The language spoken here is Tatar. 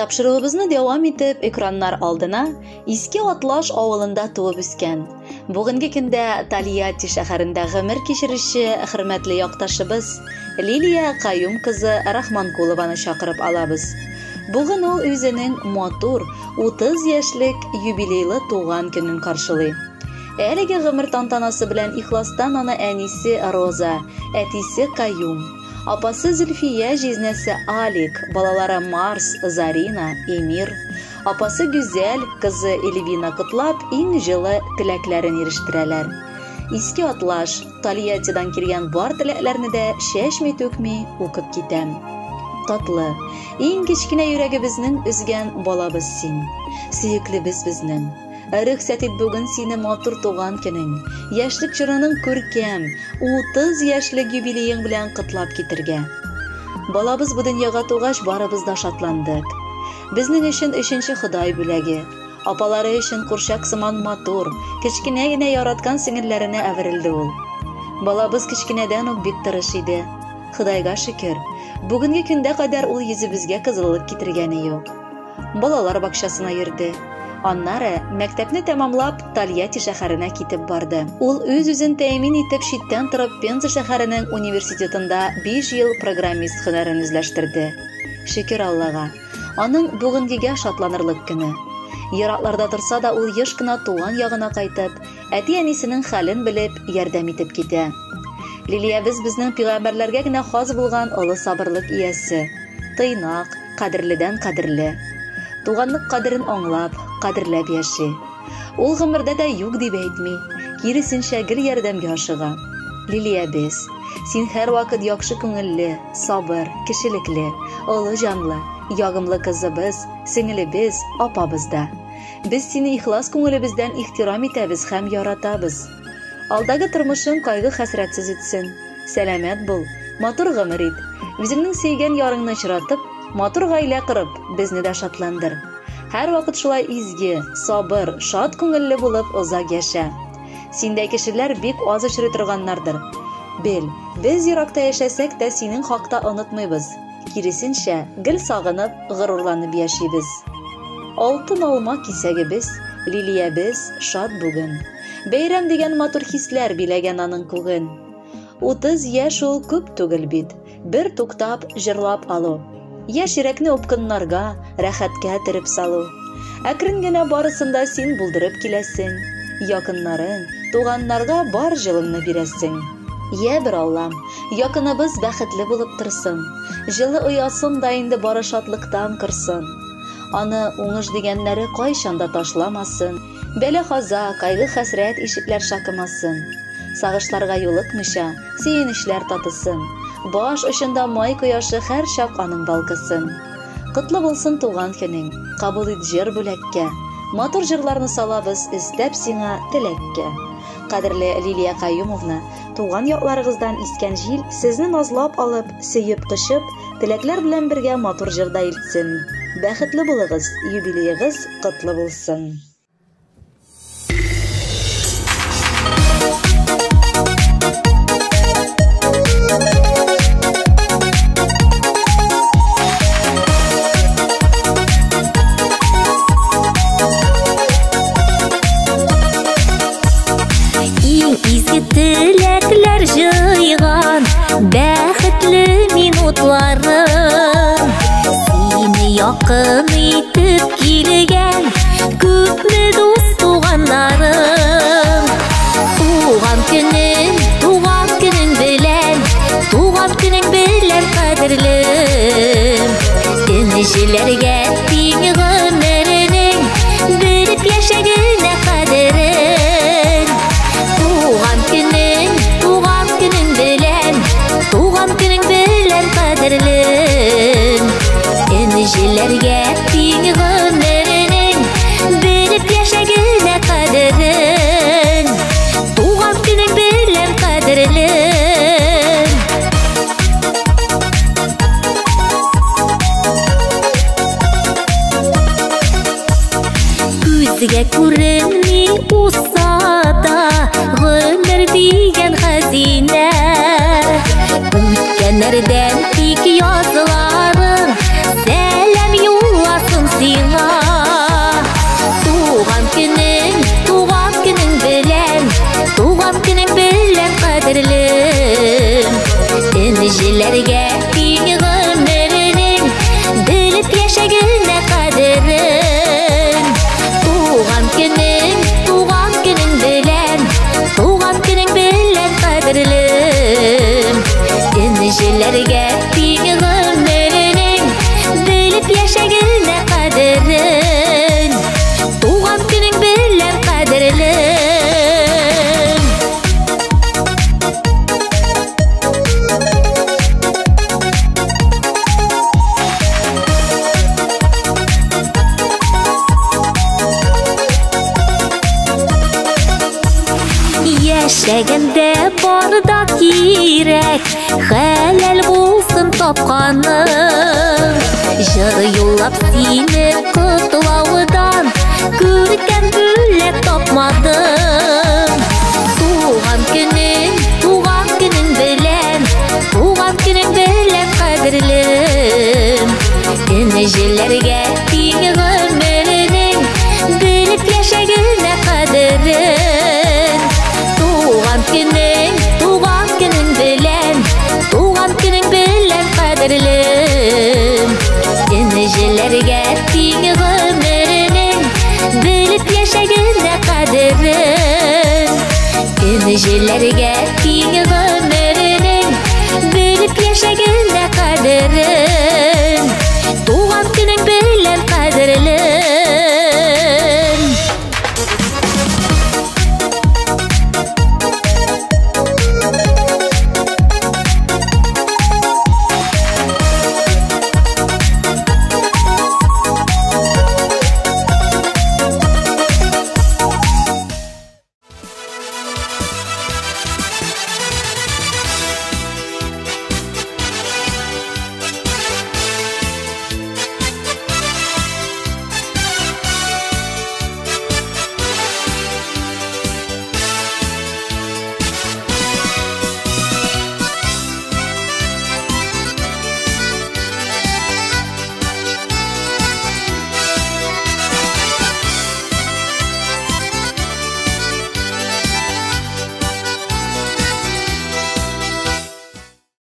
Тапшыруыбызны дәвам итеп, экраннар алдына Иске Атлаш авылында туып үскән, бүгенге көндә Тольятти шәһәрендә гомер кичерүче хөрмәтле якташыбыз Лилия Каюм кызы Рахманкулованы чакырып алабыз. Бүген ул үзенең матур 30 яшьлек юбилейлы туган көнен каршылый. Әлеге гомер тантанасы белән ихластан аны әнисе Роза, әтисе Каюм, апасы Зөлфия, җизнәсе Алик, балалары Марс, Зарина, Эмир, апасы Гүзәл, кызы Эльвина котлап, иң җылы теләкләрен ирештерәләр. Иске Атлаш, Тольяттидан килгән бар теләкләрне дә чәчми-түкми укып китәм. Татлы, иң кечкенә йөрәгебезнең өзгән балабыз син. Сөеклебез безнең. Рөхсәт ит бүген сине матур туган көнең, яшьлек чорының күркәм, 30 яшьлек юбилеең белән котлап китергә. Балабыз бу дөньяга тугач, барыбыз да шатландык. Безнең өчен өченче Ходай бүләге. Апалары өчен курчак сыман матур, кечкенә генә яраткан сеңелләренә әверелде ул. Балабыз кечкенәдән үк бик тырыш иде. Ходайга шөкер, бүгенге көндә кадәр ул йөзебезгә кызыллык китергәне юк. Балалар бакчасына йөрде. Аннары, мәктәпне тәмамлап, Тольятти шәһәренә китеп барды. Ул үз-үзен тәэмин итеп, читтән торып Пенза шәһәренең университетында 5 ел программист һөнәрен үзләштерде. Шөкер Аллага, аның бүгенгегә шатланырлык көне. Еракларда торса да, ул еш кына туган ягына кайтып, әти-әнисенең хәлен белеп, ярдәм итеп китә. Лилиябез безнең пигамбәрләргә генә хас булган олы сабырлык иясе. Тыйнак, кадерледән кадерле. Туганлык кадерен аңлап, кадерләп яши. Ул гомердә дә юк дип әйтми, киресенчә гел ярдәмгә ашыга. Лилиябез, син һәрвакыт яхшы күңелле, сабыр, кешелекле, олы җанлы, ягымлы кызыбыз, сеңелебез, апабыз да. Без сине ихлас күңелебездән ихтирам итәбез һәм яратабыз. Алдагы тормышың кайгы-хәсрәтсез үтсен. Сәламәт бул, матур гомер ит. Үзеңнең сөйгән ярыңны очратып, матур гаилә корып, безне дә шатландыр. Һәрвакыт шулай изге, сабыр, шат күңелле булып озак яшә. Синдәй кешеләр бик аз очрый торганнардыр. Бел, без еракта яшәсәк тә синең хакта онытмыйбыз. Киресенчә, гел сагынып, горурланып яшибез. Алтын алма кисәгебез, Лилиябез шат бүген. Бәйрәм дигән матур хисләр биләгән аның күген. 30 яшь ул күп түгел бит, бер туктап җырлап алу. Яшь йөрәкне упкыннарга, рәхәткә төреп салу. Әкрен генә барысын да син булдырып киләсең. Якыннарың, туганнарга бар җылыңны бирәсең. Йә бер Аллам, якыныбыз бәхетле булып торсын. Җылы оясын да инде бары шатлыктан корсын. Аны уңыш дигәннәре кайчан да ташламасын. Бәла-каза, кайгы-хәсрәт ишекләр шакымасын. Сагышларга юлыкмыйча, сөенечләр татысын. Баш очында май кояшы һәрчак аның балкысын. Котлы булсын туган көнең, кабул ит җыр бүләккә. Матур җырларны салабыз өстәп сиңа теләккә. Кадерле Лилия Каюмовна, туган якларыгыздан искән җил сезне назлап алып, сөеп-кочып, теләкләр белән бергә матур җыр да илтсен. Бәхетле булыгыз, юбилеегыз котлы булсын! Иң изге теләкләр җыйган бәхетле минутларым. Сине якын итеп килгән күпме дус туганнарым. Туган көнең, туган көнең белән, туган көнең белән кадерлем. Энҗеләргә тиң гомеренең белеп яшәгенә кадерен. Туган көнең, туган көнең белән, туган көнең белән кадерлем. Энҗеләргә тиң гомеренең белеп яшәгенә кадерен. Туган көнең белән кадерлем. Күзгә күренми булса да гомер дигән хәзинә. Үткәннәрдән тик язларың сәлам юлласын. Энҗеләргә тиң гомеренең, белеп яшәгенә кадерен. Туган көнең, туган көнең белән, туган көнең белән, кадерлем. Энҗеләргә тиң гомеренең, белеп яшәгенә кадерен. Туган көнең белән, кадерлем. Яшәгәндә бар да кирәк, хәләл булсын тапканың. Җыр юллап сине котлаудан күркәм бүләк тапмадым. Туган көнең, туган көнең белән, туган көнең белән, кадерлем. Энҗеләргә тиң гомеренең, белеп яшәгенә кадерен. Туган көнең, туган көнең белән, туган көнең белән, кадерлем. Энҗеләргә тиң гомеренең, белеп яшәгенә кадерен. Энҗеләргә